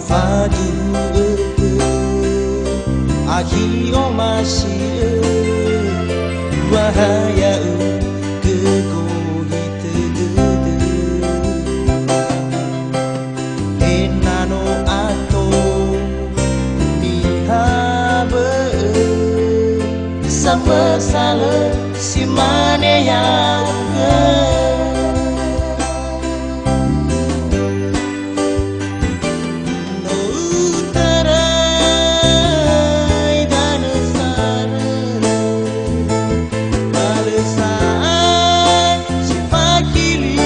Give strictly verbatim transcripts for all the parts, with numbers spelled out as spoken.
Faduhu'ö, akhi omasi'ö, wa ha ya'ugö gohi tödödö. Ena'ö no ato niha bö'ö, samösa lö si mane ya'ugö. No u'ötörai danö sarö, ba lö sa'ae si fakili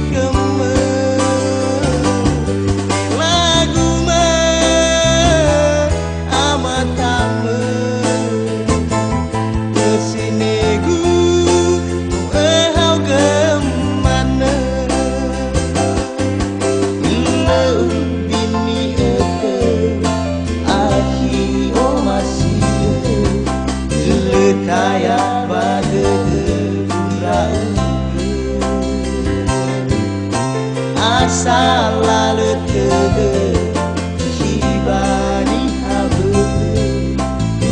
khömö. Lagu mö, ama tamö, lö sinegu, mu'öhaogö manö. Lö ubini'ö khöu, akhi omasi'ö, lö taya ba dödögu ndra'ugö. Asala lö tödö, hi ba niha bö'ö,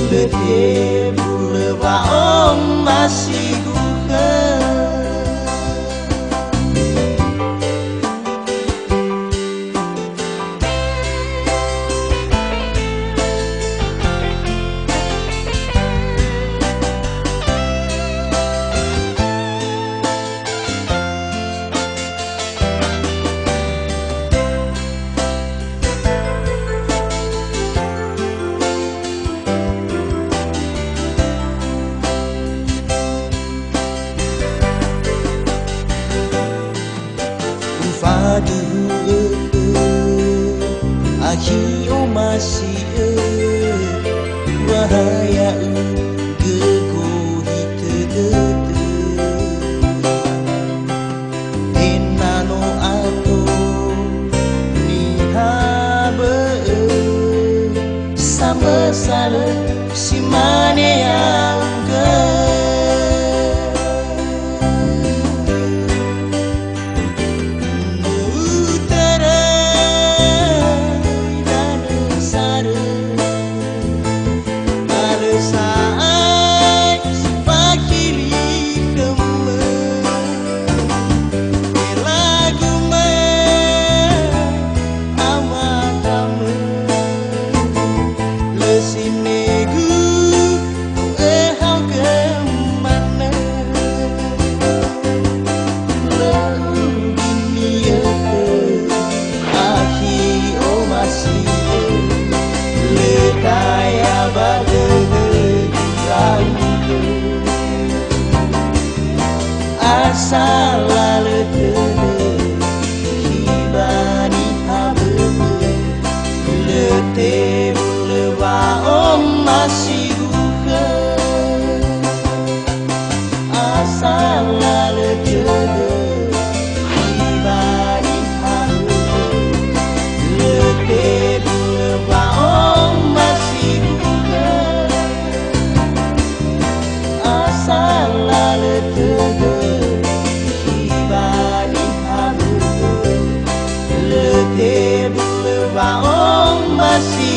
lö tebu lö wa'omasigu khöu. Ufaduhu'ö, akhi omasi'ö, wa ha ya'ugö gohi tödödö. Ena'ö no ato niha bö'ö, samösa lö si mane ya'ugö. No u'ötörai danö sarö, ba lö sa'ae si fakili khömö. Lagu mö, ama tamö, lö sinegu, mu'öhaogö manö. Lö u'ötörai danö sarö, ba lö sa'ae si fakili khömö. Lagu mö, ama tamö, lö sinegu, mu'öhaogö manö. Lö u'ötörai danö sarö, akhi omasi'ö, lö taya ba dödögu ndra'ugö. Asala lö tödö, hi ba niha bö'ö, lö tebu lö wa'omasigu khöu. Asala lö tödö, hi ba niha bö'ö, lö tebu lö wa'omasigu khöu. Asala lö tödö, hi ba niha bö'ö, lö tebu lö wa'omasi